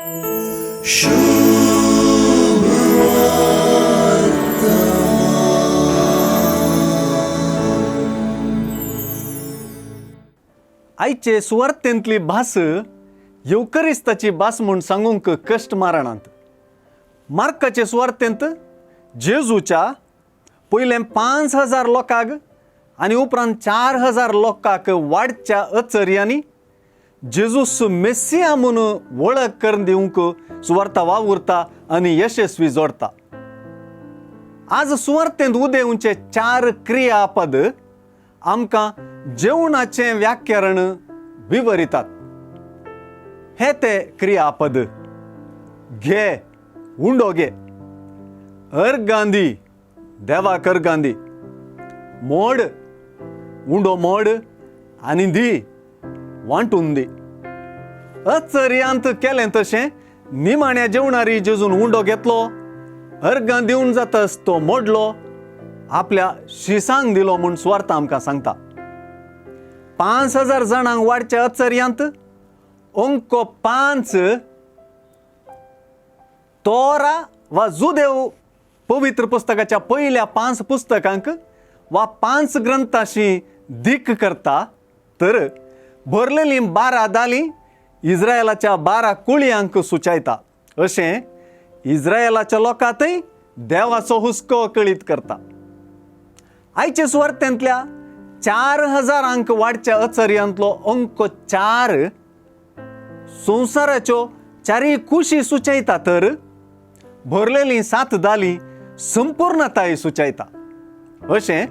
आयचे सुवार्थेंतली भास येवकरिस्ताची भास म्हूण सांगूंक कश्ट मारणांत. मार्काचे सुवार्थेंत जेजूच्या पयलें 5000 लोकांक आनी उपरांत 4000 लोकांक वाडच्या अचर्यांनी जेजूस मेसिया म्हूण वळख करून दिवंक सुवार्ता वावुरता आनी यशस्वी जोडटा. आज सुवार्थेंत उदेवचे 4 क्रियापद आमकां जेवणाचें व्याकरण विवरितात. हे ते क्रियापद: घे, उंडो घे, अर्गांदी, देवाक अर्गांदी, मोड, उंडो मोड आनी दी, वांटून दी. अचर्यांत केलें तशें निमाण्या जेवणारी जेजून उंडो घेतलो, अर्गां दिवन जातस तो मोडलो, आपल्या शिसांक दिलो म्हूण सुवार्थ आमकां सांगता. 5000 जाणांक वाडच्या अचर्यांत अंको 5 तोरा वा जुदेव पवित्र पुस्तकाच्या पयल्या 5 पुस्तकांक वा 5 ग्रंथाशी दीक करता, तर भरलेली 12 दाली इस्रायलाच्या 12 कुळयांक सुचायता. अशें इस्रायलाच्या लोकांतय देवाचो हुस्को कळीत करता. आयचे सुवार्थेंतल्या 4000 वाडच्या अचर्यांतलो अंक 4 संवसाराच्यो 4 कुशी सुचयता, तर भरलेली 7 दाली संपूर्णताय सुचयता. अशें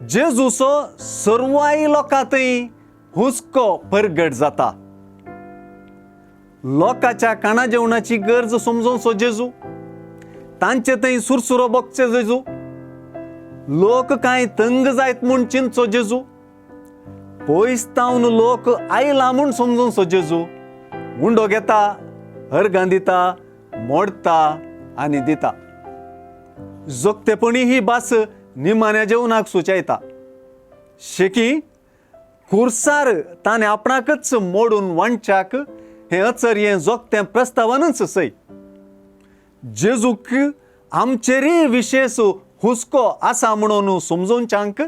जेजूचो सर्वाय लोकांतय हुस्को परगट जाता. लोकांच्या काणा जेवणाची गरज समजोवचो जेजू, तांचे थंय सुरसुरो बगचे जेजू, लोक कांय तंग जायत म्हूण चिंतचो जेजू, पयस तावन लोक आयला म्हूण समजोवचो जेजू, उंडो घेता, अर्गां दिता, मोडटा आनी दिता. जोगतेपणी ही भास निमाण्या जेवणाक सुचयता. शेकी खुर्सार ताणें आपणाकच मोडून वांटच्याक हें अचर्यें जोगतें प्रस्तावनच सय. जेजूक आमचेरय विशेश हुस्को आसा म्हणून समजोवच्यांक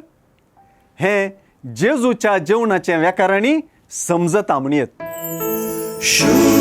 हें जेजूच्या जेवणाचें व्याकरणी समजता म्हणयेत. शुभ.